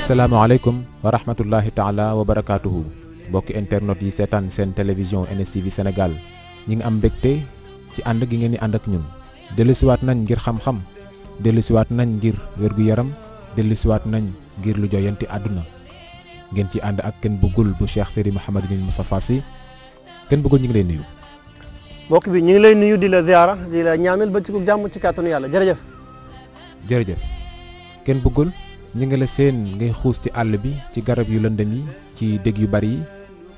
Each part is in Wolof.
asalaamaaleykum wa rahmatullahi taala wa barakaatuhu mbokki internet yi seetaan seen télévision NSTV Sénégal ñi ngi am mbégte ci ànd gi ngeen di ànd ak ñun dellusiwaat nañ ngir xam-xam dellusiwaat nañ ngir wér-gu-yaram dellusiwaat nañ ngir lu joyanti àdduna ngeen ci ànd ak kenn Beugoul bu Cheikh Seydi Mouhamadinil Moustapha Sy kenn Beugoul ñu ngi lay nuyu. mbokk bi ñu ngi lay nuyu di la ziara di la ñaanal ba ci ku jàmm ci kàttanu yàlla jërëjëf. jërëjëf kenn Beugoul ñu ngi la seen ngay xuus ci àll bi ci garab yu lëndëm yi ci dég yu bari yi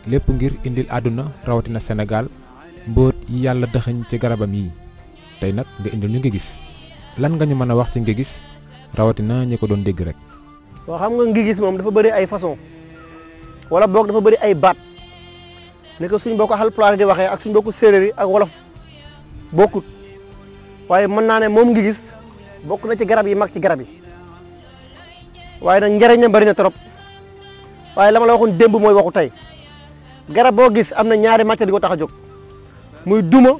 lépp ngir indil àdduna rawatina Sénégal mbóot yi yàlla dëxëñ ci garabam yi tey nag nga indil ñu ngi gis lan nga ñu mën a wax ci ngi gis rawatina ñi ko doon dégg rek. waaw xam nga ngi gis moom dafa bëri ay façon wala boog dafa bëri ay baat ne ko suñ bokk Haalpulaar di waxee ak suñ bokk séeréer yi ak wolof bokkut waaye mën naa ne moom ngi gis bokk na ci garab yi mag ci garab yi waaye nag njëriñam bëri na trop waaye la ma la waxoon démb mooy waxu tey garab boo gis am na ñaari matière di ko tax a jóg muy duma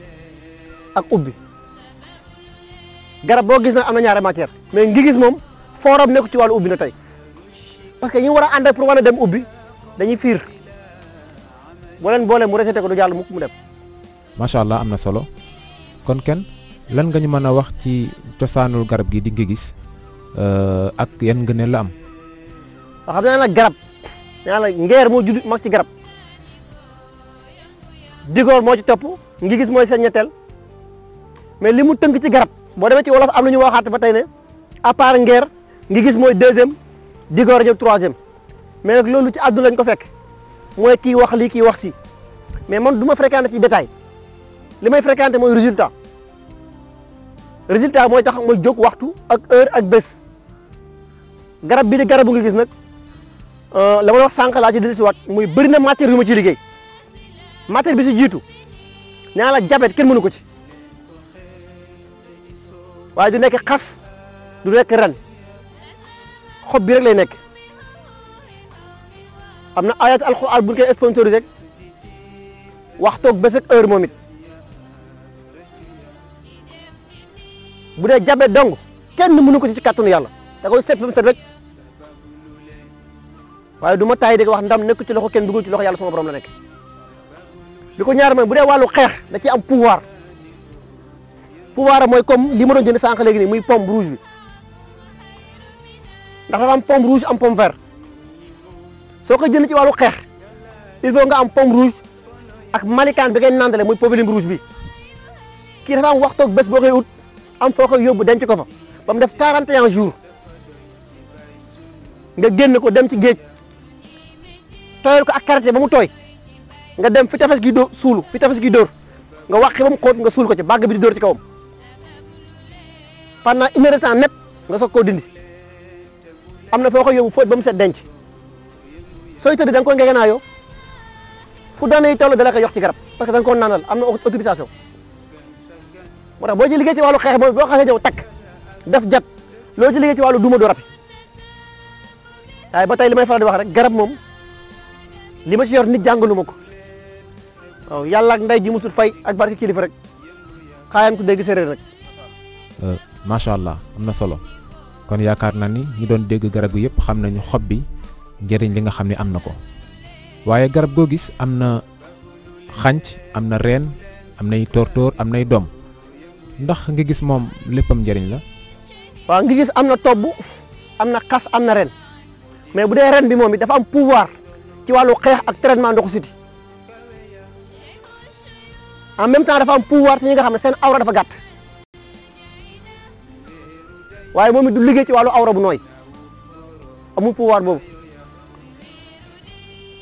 ak ubbi garab boo gis nag am na ñaari matière mais ngi gis moom fooram nekku ci wàllu ubbi na tey parce que ñi war a ànd pour war a dem ubbi dañuy fiir boo leen boole mu reseté ko du jàll mukk mu dem. macha allah am na solo kon kenn lan nga ñu mën a wax ci cosaanul garab gi di ngi gis ak yan ngëneel la am. waaw xam naa nag garab naa la ngeer moo judd mag ci garab digoor moo ci topp ngi gis mooy seen ñetteel mais li mu tënk ci garab boo demee ci wolof am na ñu waxaat ba tey ne à part ngeer ngi gis mooy deuxième digoor ñëw troisième mais nag loolu ci àdduna lañ ko fekk mooy kii wax lii kii wax si mais man du ma fréquenté ci détail li may fréquenté mooy résultat mooy tax mooy jóg waxtu ak heure ak bés garab bi di garabu ngi gis nag la ma wax sànq laa ci dellusiwaat muy bëri na matière yu ma ciy liggéey matière bi si jiitu ñaa la jabet kenn mënu ko ci waaye du nekk xas du nekk ren xob bi rek lay nekk am na ayat alxuraan bu ñu koy sponsorisé waxtoog bés ak heure moom it bu dee jabet dong kenn mënu ko ci kàttanu yàlla da koy seet ba mu set rek waaye du ma taay di ko wax ndam nekk ci loxo kenn dugul ci loxo yàlla sama borom la nekk. bi ko ñaar mooy bu dee wàllu xeex da ciy am pouvoir mooy comme li ma doon jënd sànq léegi nii muy pomme rouge bi ndax dafa am pomme rouge am pomme vert soo ko jënd ci wàllu xeex il faut nga am pomme rouge ak malikaan bi ngay nandale muy popeline rouge bi kii dafa am waxtoog bés boo koy ut am foo koy yóbbu denc ko fa ba mu def 41 jours nga génn ko dem ci géej tooyal ko ak karité ba mu tooy nga dem fi tefes gi dóor suulu fi tefes gi dóor nga wàqi ba mu xóot nga suul ko ci bàgg bi di dóor ci kawam pendant une heure de temps net nga soog koo dindi am na foo koy yóbbu fóot ba mu set denc sooy tëdd da nga koy ngegenaayoo fu daanay toll da la koy yox ci garab parce que da nga koo naanal am na autorisation moo tax boo ci liggéey ci wàllu xeex boo xasee ñëw takk def jat loo ci liggéey ci wàllu duma doo rati waaye ba tey li may faral di wax rek garab moom li ma ci yor nit jàngalu ma ko waaw yàlla ak nday ji musul fay ak barke kilifa rek xaayaan ko dégg séeréer rek. macha allah am na solo kon yaakaar naa ni ñu doon dégg garab gi yëpp xam nañu xob bi njëriñ li nga xam ne am na ko waaye garab goo gis am na xànc am na reen am nay tóortóor am nay doom ndax nga gis moom léppam njëriñ la. waaw nga gis am na tobb am na xas am na ren mais bu dee ren bi moom it dafa am pouvoir ci wàllu xeex ak traitement ndoxu siti en même temps dafa am pouvoir ci ñi nga xam ne seen awra dafa gàtt waaye moom it du liggéey ci wàllu awra bu nooy amul pouvoir boobu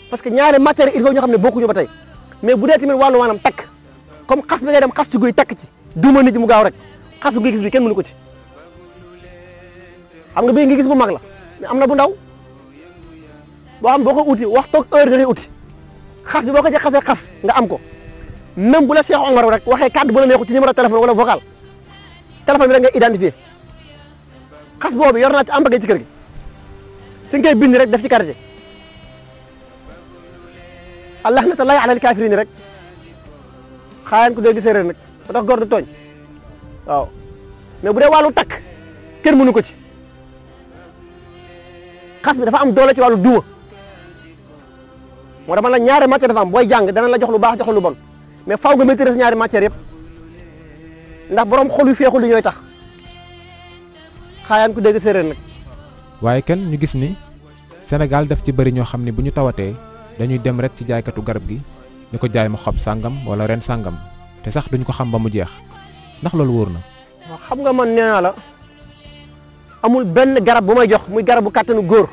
parce que ñaari matière il faut ñu xam ne bokkuñu ba tey mais bu dee tamit wàllu maanaam takk comme xas bi ngay dem xas ci guy takk ci duma nit mu gaaw rek xasu ngi gis bi kenn mënu ko ci xam nga bii ngi gis bu mag la mais am na bu ndaw boo xam boo ko uti waxtoog heure nga koy uti xas bi boo ko ci xasee xas nga am ko même bu la Cheikh Omar rek waxee kàddu bu la neexu ci numéro téléphone wala vocal téléphone bi rek nga identifier xas boobu yor naa ci ambagay ci kër gi si nga koy bind rek def ci quartier allah na ta lay alal kaafiriin rek xaayaan ko dégg séeréer nag ba tax góor du tooñ waaw mais bu dee wàllu takk kenn mënu ko ci xas bi dafa am doole ci wàllu duma moo dama la ñaari matière dafa am booy jàng dana la jox lu baax jox lu bon mais faaw nga maîtriser ñaari matière yëpp ndax borom xol yu feexul li ñooy tax xaayaan ku dégg séeréer nag. waaye kenn ñu gis ni Sénégal daf ci bëri ñoo xam ne bu ñu tawatee dañuy dem rek ci jaaykatu garab gi ñu ko jaay ma xob sàngam wala ren sàngam te sax duñ ko xam ba mu jeex ndax loolu wóor na. waaw xam nga man nee naa la amul benn garab bu may jox muy garab bu kàttanu góor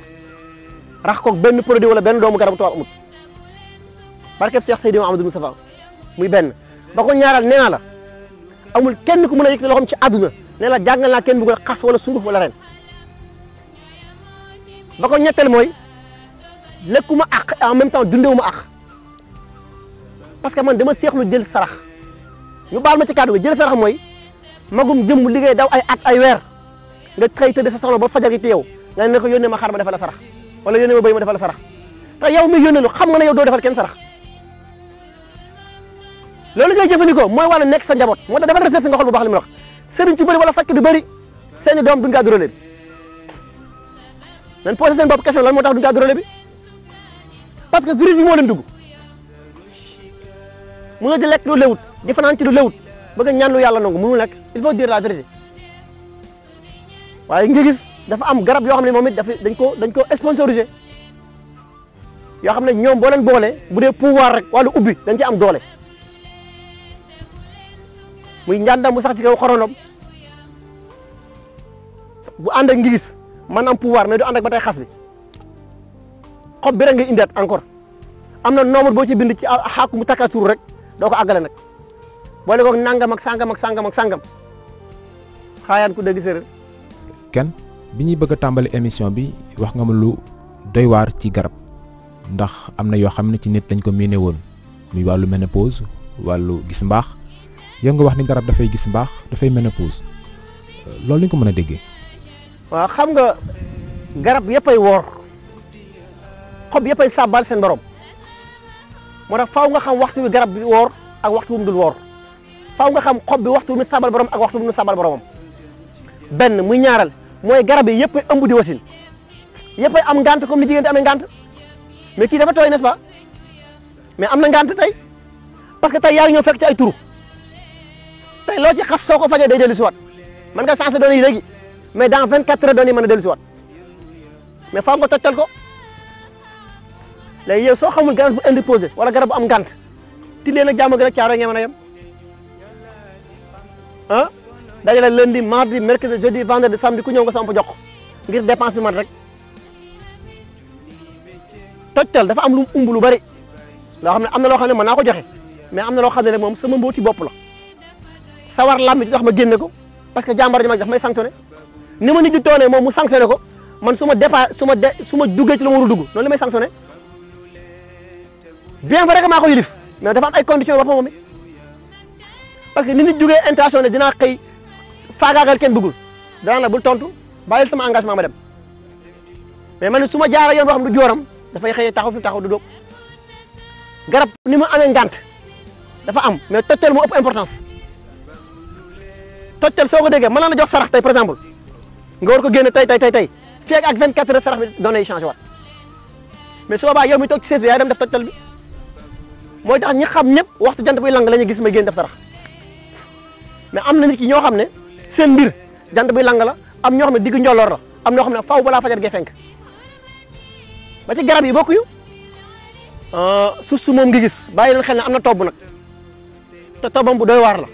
rax koog benn produit wala benn doomu garab bu tubaab amut barkeb Cheikh Seydi Mouhamadou Moustapha muy benn ba ko ñaaral nee naa la amul kenn ku mën a yëkkati loxoom ci àdduna nee la jàngal naa kenn bëgg a xas wala sunguf wala ren ba ko ñetteel mooy lekkuma àq en même temps dundewuma àq parce que man dama seexlu jël sarax ñu baal ma ci kàddu gi jël sarax mooy magum jëmm liggéey daw ay at ay weer nga xëy tëdd sa soxla ba fajar gi te yow nga ne ko yónnee ma xar ma defal la sarax wala yónnee ma béy ma defal la sarax te yow mi yónnee lu xam nga ne yow doo defal kenn sarax loolu ngay jëfandikoo mooy wàllu nekk sa njaboot moo tax defal recherche nga xool bu baax li mu wax sëriñ ci bëri wala fajk du bëri seeni doom duñ gàddu relais bi nañ posé seen bopp question lan moo tax duñ gàddu relais bi parce que virus bi moo leen dugg mënoo di lekk lu lewut di fanaan ci lu lewut bëgg a ñaan lu yàlla nangu mënul nekk il faut dire la vérité waaye nga gis dafa am garab yoo xam ne moom it dañ ko sponsorisé yoo xam ne ñoom boo leen boole bu dee pouvoir rek wàllu ubbi dañ ci am doole muy njàndam bu sax ci kaw xorondom bu ànd ak ngi gis man am pouvoir mais du ànd ak ba tey xas bi xob bi rek nga indiwaat encore am na nombre boo ci bind ci xaaku mu takkatur rek doo ko àggale nag boole koog nangam ak sangam ak sangam ak sangam xaayaan ku dégg séeréer. kenn bi ñuy bëgg a tàmbali émission bi wax nga ma lu doy waar ci garab ndax am na yoo xam ne ci nit lañ ko miine woon muy wàllu ménopause wàllu gis mbaax yow nga wax ni garab dafay gis mbaax dafay ménopause loolu lañ ko mën a déggee. waaw xam nga garab yëppay woor xob yëppay sàbbal seen borom moo tax faaw nga xam waxtu bi garab bi woor ak waxtu bu mu dul woor faaw nga xam xob bi waxtu bu mu sàbbal borom ak waxtu bu mu sàbbal boromam benn muy ñaaral mooy garab yi yëppay ëmb di wasin yëppay am ngant comme ni jigéen di amee ngant mais kii dafa tooy n'est-ce pas mais am na ngant tey parce que tey yaa ngi ñëw fekk ci ay turu tey loo ci xas soo ko fajee day dellu si waat mën nga changé données yi léegi mais dans 24 heures données yi mën a dellu si waat mais faaw nga tojtal ko léegi yow soo xamul garab bu indisposé wala garab bu am ngant ti leen ak jàmm gën a caaro ngeen mën a yem ah dajale lundi mardi mercredi jeudi vendredi samedi ku ñëw nga samp jox ngir dépense bi man rek tojtal dafa am lu umb lu bari loo xam ne am na loo xam ne mën naa ko joxe mais am na loo xam ne rek moom sama mbooti bopp la sawar lambi di tax ma génne ko parce que jàmbar ji ma daf may sanctionné ni ma nit di toonee moom mu sanctionné ko man su ma duggee ci lu ma war a dugg noonu la may sanctionné bien vrai que maa ko yilif mais dafa am ay conditions boppam moom it parce que ni nit jugee intention ne dinaa xëy faagaagal kenn bëggul danaa la bul tontu bàyyil sama engagement ma dem mais man su ma jaaree yoon boo xam du jooram dafay xëy taxaw fi taxaw du dóog garab ni mu amee ngant dafa am mais tojtal moo ëpp importance tojtal soo ko déggee mën naa la jox sarax tey par exemple nga war ko génne tey fii ak 24 heures sarax bi doon yi changé waat mais su boobaa yow mi toog ci sees bi yaay dem def tojtal bi mooy tax ñi xam ñëpp waxtu jant buy lang la ñuy gis may génn def sarax mais am na nit ki ñoo xam ne seen mbir jant buy lang la am ñoo xam ne digg njolloor la am ñoo xam ne faaw balaa fajar gee fenk ba ci garab yi bokkuñu suuf su moom ngi gis bàyyi leen xel ne am na tobb nag te tobbam bu doy waar la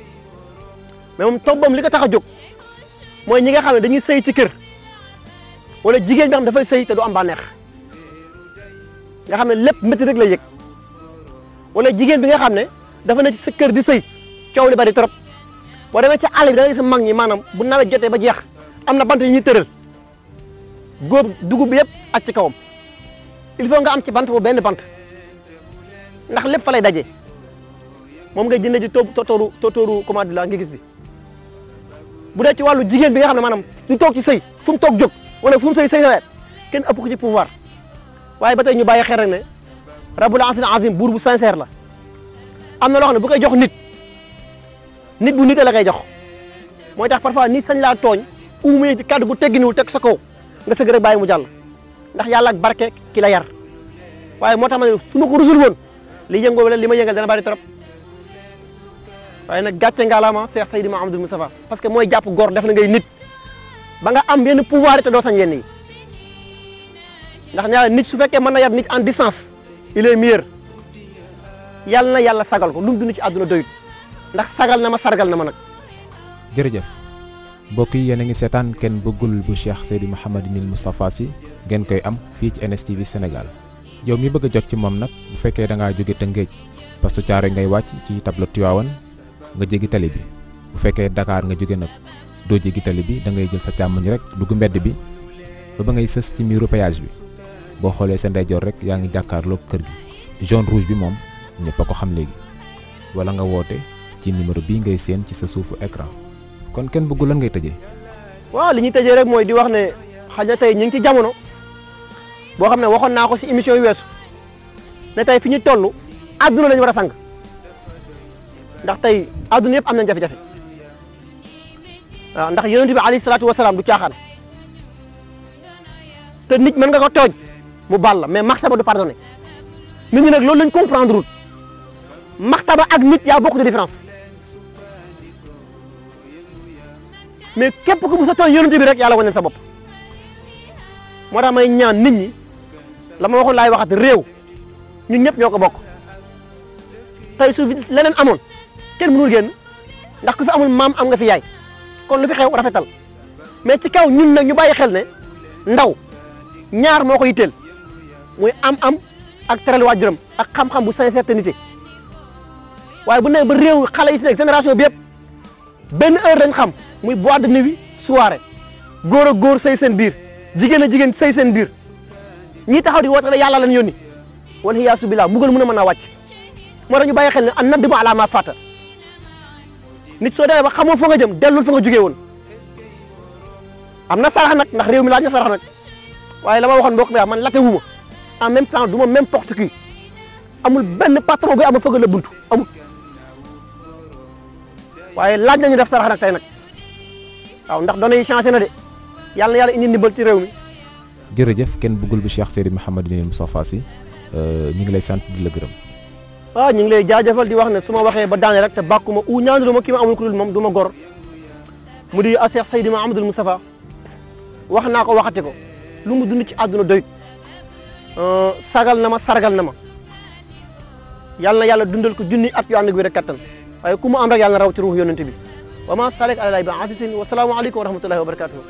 mais moom tobbam li ko tax a jóg mooy ñi nga xam ne dañuy sëy ci kër wala jigéen bi xam dafay sëy te du am bànneex nga xam ne lépp métti rek lay yëg wala jigéen bi nga xam ne dafa ne ci sa kër di sëy coow li bari trop boo demee ci àll bi da nga gis mag ñi maanaam bu nawet jotee ba jeex am na bant yi ñuy tëral góob dugub bi yëpp ak ci kawam il faut nga am ci bant boobu benn bant ndax lépp fa lay daje moom ngay jëndee ji tootóoru comment dire la nga gis bi bu dee ci wàllu jigéen bi nga xam ne maanaam du toog ci sëy fu mu toog jóg wala fu mu sëy sëy kenn ëpp ko ci pouvoir waaye ba tey ñu bàyyi xel rek ne rabbul arshil azim buur bu sincère la am na loo xam ne bu koy jox nit bu nite la koy jox mooy tax parfois nit sañ laa tooñ uumee ci kàddu gu tegginiwul teg sa kaw nga sëgg rek bàyyi mu jàll ndax yàlla ak barke ki la yar waaye moo tax ma ne su ma ko rusul woon li yëngoo wala li ma yëngal dana bari trop waaye nag gàcce ngalaama Cheikh Seydi Mouhamadoul Moustapha parce que mooy jàpp góor def na ngay nit ba nga am yenn pouvoir yi te doo sañ yenn yi ndax ñaare nit su fekkee mën na yar nit en distance il est meilleur yàlla na yàlla sagal ko lu mu dund ci àdduna doyut ndax sagal na ma sargal na ma nag. jërëjëf mbokk yi yéen a ngi seetaan kenn bëggul bu Cheikh Seydi Mouhamadoul Moustapha Sy ngeen koy am fii ci NSTV Sénégal yow mi bëgg a jot ci moom nag bu fekkee da ngaa jóge Tëngéej parce que Thiaroye ngay wàcc ci tableau Tivaouane nga jéggi tali bi bu fekkee Dakar nga jóge nag doo jéggi tali bi da ngay jël sa càmmoñ rek dugg mbedd bi ba ngay sës ci miiru péage bi boo xoolee sa ndeyjoor rek yaa ngi jàkkaarloog kër gi jaune rouge bi moom ñëpp a ko xam léegi wala nga woote ci numéro bii ngay seen ci sa suufu écran kon kenn bëggul lan ngay tëjee. waaw li ñuy tëjee rek mooy di wax ne xëy na tey ñu ngi ci jamono boo xam ne waxoon naa ko si émission yu weesu ne tey fi ñu toll àdduna lañu war a sang ndax tey àdduna yëpp am nañ jafe-jafe waaw ndax yonent bi alayhi salaatu wasalaam du caaxaan te nit mën nga ko tooj mu baal la mais maxtaba du pardonné nit ñi nag loolu lañ comprendre wul maxtaba ak nit yaa bokk de différence mais képp ku bu sa tooñ yonent bi rek yàlla wane sa bopp moo tax may ñaan nit ñi la ma waxoon laay waxat réew ñun ñëpp ñoo ko bokk tey su leneen amoon kenn mënul génn ndax ku fi amul maam am nga fi yaay kon lu fi xew rafetal mais ci kaw ñun nag ñu bàyyi xel ne ndaw ñaar moo ko yitteel muy am ak teral waajuram ak xam-xam bu sincérité waaye bu nekk ba réew xale yi ci nekk génération bi yëpp benn heure dañ xam muy boîte de nuit soirée góor ak góor sëy seen biir jigéen ak jigéen sëy seen biir ñii taxaw di woote yàlla lañ yónni wala yaasu billah mbugal mën a wàcc moo tax ñu bàyyi xel ne an nadmu ala ma fata nit soo demee ba xamoo fa nga jëm dellul fa nga jógee woon am na sarax nag ndax réew mi laaj na sarax nag waaye la ma waxoon mbokk mi man late wu ma en même temps du ma n'importe qui amul benn patron bi amul fëgg la buntu amul waaye laaj nañu def sarax nag tey nag waaw ndax données yi changé na de yàlla na yàlla indi ndimbal ci réew mi. jërëjëf kenn bëggul bu Cheikh Seydi Mouhamadoul Moustapha Sy ñu ngi lay sant di la gërëm. waaw ñu ngi lay jaajëfal di wax ne su ma waxee ba daane rek te bàkkuma u ñaanaluma ma kii ma amul ku dul moom du ma gor mu di Cheikh Seydi Mouhamadoul Moustapha wax naa ko waxati ko lu mu dund ci àdduna doyut sagal na ma sargal na ma yàlla na yàlla dundal ko junni at yu ànd ak wér ak kattan waaye ku mu am rek yàlla na raw ci ruux yonent bi wa ma salik ala lay bi asisin wa salaamu aleykum wa rahmatullahi wa barakatuhu